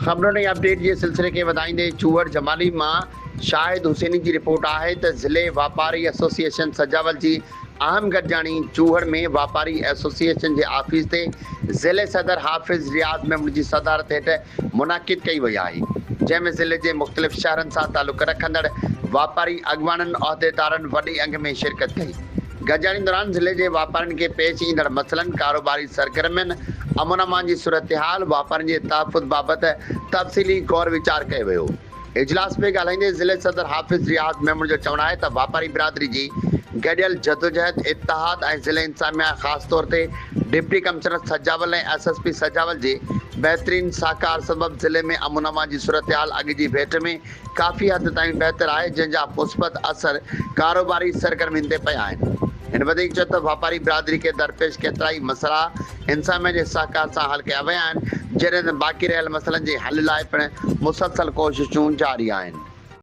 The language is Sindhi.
خبرن ۽ اپڊيٽ جي سلسلي کي وڌائيندي چوهڙ جمالي مان شاهد حسيني جي رپورٽ آهي ته ضلعي واپاري ايسوسيئيشن سجاول جي اهم گڏجاڻي چوهڙ ۾ واپاري ايسوسيئيشن جي آفيس تي ضلعي صدر حافظ رياض ميمڻ جي صدارت هيٺ منعقد ڪئي وئي آهي جنهن ۾ ضلعي جي مختلف شهرن سان تعلق رکندڙ واپاري اڳواڻن عهديدارن وڏي انگ ۾ شرڪت ڪئي. گڏجاڻي دوران ضلعي جي واپارين کي پيش ايندڙ مسئلن، ڪاروباري سرگرمين، امن امان جي صورتحال، واپارين جي تحفظ بابت تفصيلي غور ويچار ڪيو ويو. اجلاس ۾ ڳالهائيندي ضلعي صدر حافظ رياض ميمڻ جو چوڻ آهي ته واپاري برادري جي گڏيل جدوجهد، اتحاد ۽ ضلعي انتظاميا خاص طور تي deputy commissioner Sujawal ۽ S S P Sujawal جي بهترين سهڪار سبب ضلعي ۾ امن امان جي صورتحال اڳ جي ڀيٽ ۾ ڪافي حد تائين بهتر آهي جنهن جا مثبت اثر ڪاروباري سرگرمين تي پيا آهن. هن وڌيڪ چيو ته واپاري برادري کي درپيش ڪيترائي مسئلا انتظاميا جي سهڪار سان حل ڪيا ويا آهن جڏهن ته باقي رهيل مسئلن جي حل لاء پڻ مسلسل ڪوششون جاري آهن.